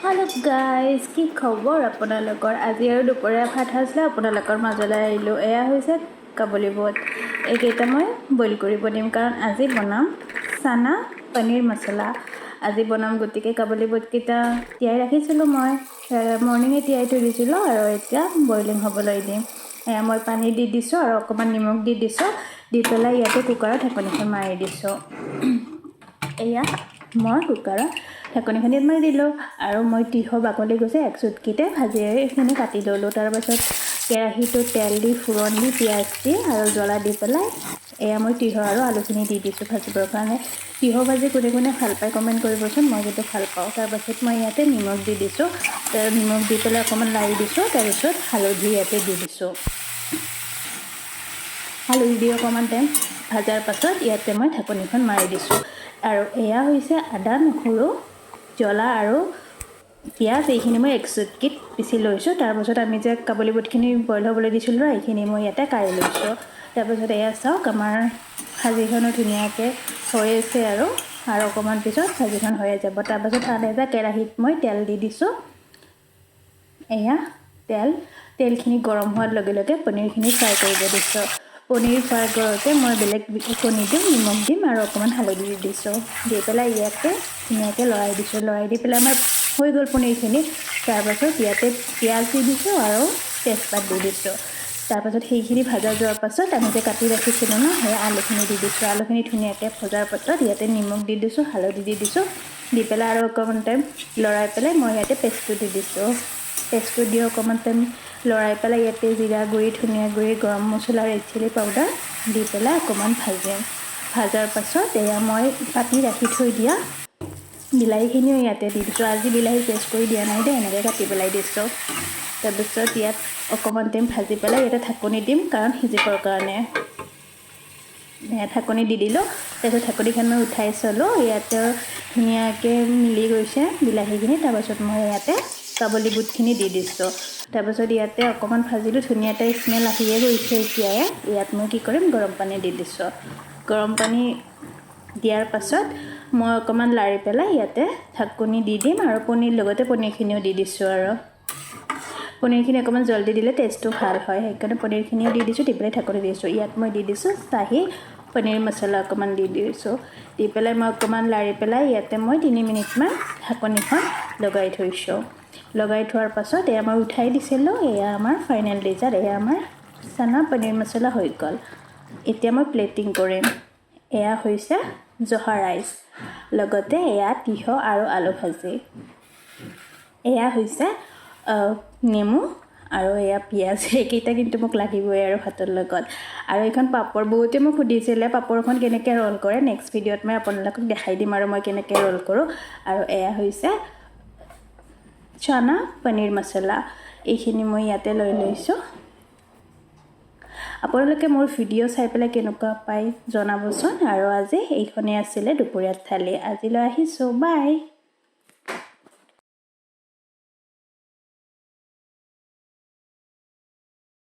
Hello' guys, কি খবৰ আপোনালোকৰ? আজি আৰু দুপৰীয়া ভাত সাজ লৈ আপোনালোকৰ মাজলৈ আহিলোঁ। এয়া হৈছে কাবুলী বুট। এইকেইটা মই বইল কৰিব দিম, কাৰণ আজি বনাম চানা পনীৰ মছলা আজি বনাম। গতিকে কাবুলী বুটকেইটা তিয়াই ৰাখিছিলোঁ, মই মৰ্ণিঙে তিয়াই থৈ দিছিলোঁ আৰু এতিয়া বইলিং হ'বলৈ দিম। এয়া মই পানী দি দিছোঁ আৰু অকণমান নিমখ দি দিছোঁ। দি পেলাই ইয়াতে কুকাৰত ঢাকনিখন মাৰি দিছোঁ। এয়া মই কুকাৰত ঢাকনিখনি মাৰি দিলোঁ আৰু মই তিয়ঁহ বাকলি গুচাই এক চুটকিতে ভাজি এইখিনি কাটি ল'লোঁ। তাৰপাছত কেৰাহীটোত তেল দি, ফোৰণ দি, পিঁয়াজ দি আৰু জ্বলা দি পেলাই এয়া মই তিয়ঁহ আৰু আলুখিনি দি দিছোঁ ভাজিবৰ কাৰণে। তিয়ঁহ ভাজি কোনে কোনে ভাল পায়, কমেণ্ট কৰিবচোন। মই কিন্তু ভাল পাওঁ। তাৰপাছত মই ইয়াতে নিমখ দি দিছোঁ। নিমখ দি পেলাই অকণমান লাৰি দিছোঁ। তাৰপিছত হালধি ইয়াতে দি দিছোঁ। হালধি দি অকণমান টাইম ভাজাৰ পাছত ইয়াতে মই ঢাকনিখন মাৰি দিছোঁ। আৰু এয়া হৈছে আদা, নহৰু, জ্বলা আৰু পিঁয়াজ। এইখিনি মই এক চুটকিত পিচি লৈছোঁ। তাৰপাছত আমি যে কাবুলী বুটখিনি বইল হ'বলৈ দিছিলোঁ, এইখিনি মই ইয়াতে কাঢ়ি লৈছোঁ। তাৰপাছত এয়া চাওক, আমাৰ ভাজিখনো ধুনীয়াকৈ হৈ আছে আৰু আৰু অকণমান পিছত ভাজিখন হৈয়ে যাব। তাৰপাছত আন এটা কেৰাহীত মই তেল দি দিছোঁ। এয়া তেল। তেলখিনি গৰম হোৱাৰ লগে লগে পনীৰখিনি ফ্ৰাই কৰিব দিছোঁ। পনীৰ ফ্ৰাই কৰোঁতে মই বেলেগ একো নিদিওঁ, নিমখ দিম আৰু অকণমান হালধি দি দিছোঁ। দি পেলাই ইয়াতে ধুনীয়াকৈ লৰাই দিছোঁ। লৰাই দি পেলাই আমাৰ হৈ গ'ল পনীৰখিনি। তাৰপাছত ইয়াতে পিঁয়াজ দি দিছোঁ আৰু তেজপাত দি দিছোঁ। তাৰপাছত সেইখিনি ভাজা যোৱাৰ পাছত আমি যে কাটি ৰাখিছিলোঁ ন, সেই আলুখিনি দি দিছোঁ। আলুখিনি ধুনীয়াকৈ ভজাৰ পাছত ইয়াতে নিমখ দি দিছোঁ, হালধি দি দিছোঁ। দি পেলাই আৰু অকণমান টাইম লৰাই পেলাই মই ইয়াতে পেষ্টটো দি দিছোঁ। পেষ্টটো দি অকণমান টাইম লৰাই পেলাই ইয়াতে জিৰা গুড়ি, ধনিয়া গুড়ি, গৰম মছলা, ৰেড চিলি পাউডাৰ দি পেলাই অকণমান ভাজিম। ভাজাৰ পাছত এয়া মই কাটি ৰাখি থৈ দিয়া বিলাহীখিনিও ইয়াতে দি দিছোঁ। আজি বিলাহী পেষ্ট কৰি দিয়া নাই দেই, এনেকৈ কাটি পেলাই দিছোঁ। তাৰপিছত ইয়াত অকণমান টাইম ভাজি পেলাই ইয়াতে ঢাকনি দিম, কাৰণ সিজিবৰ কাৰণে। ঢাকনি দি দিলোঁ। তাৰপিছত ঢাকনিখন মই উঠাই চালোঁ, ইয়াতে ধুনীয়াকৈ মিলি গৈছে বিলাহীখিনি। তাৰপাছত মই ইয়াতে কাবুলী বুটখিনি দি দিছোঁ। তাৰপাছত ইয়াতে অকণমান ভাজিলোঁ। ধুনীয়া এটা স্মেল আহিয়ে গৈছে এতিয়াই। ইয়াত মই কি কৰিম? গৰম পানী দি দিছোঁ। গৰম পানী দিয়াৰ পাছত মই অকণমান লাৰি পেলাই ইয়াতে ঢাকনি দি দিম আৰু পনীৰ লগতে পনীৰখিনিও দি দিছোঁ। আৰু পনীৰখিনি অকণমান জল্দি দিলে টেষ্টটো ভাল হয়, সেইকাৰণে পনীৰখিনিও দি দিছোঁ। দি পেলাই ঢাকনি দিছোঁ। ইয়াত মই দি দিছোঁ চাহী পনীৰ মছলা অকণমান দি দিছোঁ। দি পেলাই মই অকণমান লাৰি পেলাই ইয়াতে মই 3 মিনিটমান ঢাকনিখন লগাই থৈছোঁ। লগাই থোৱাৰ পাছত এয়া মই উঠাই দিছিলোঁ। এয়া আমাৰ ফাইনেল ৰিজাল্ট। এয়া আমাৰ চানা পনীৰ মছলা হৈ গ'ল। এতিয়া মই প্লেটিং কৰিম। এয়া হৈছে জহা ৰাইচ, লগতে এয়া তিয়ঁহ আৰু আলু ভাজি, এয়া হৈছে নেমু আৰু এয়া পিঁয়াজ। এইকেইটা কিন্তু মোক লাগিবই আৰু ভাতৰ লগত। আৰু এইখন পাপৰ। বহুতে মোক সুধিছিলে পাপৰখন কেনেকৈ ৰ'ল কৰে। নেক্সট ভিডিঅ'ত মই আপোনালোকক দেখাই দিম আৰু মই কেনেকৈ ৰ'ল কৰোঁ। আৰু এয়া হৈছে চানা পনীৰ মছলা। এইখিনি মই ইয়াতে লৈ লৈছোঁ। আপোনালোকে মোৰ ভিডিঅ' চাই পেলাই কেনেকুৱা পায় জনাবচোন। আৰু আজি এইখনেই আছিলে দুপৰীয়াৰ থালি। আজিলৈ আহিছোঁ, বাই।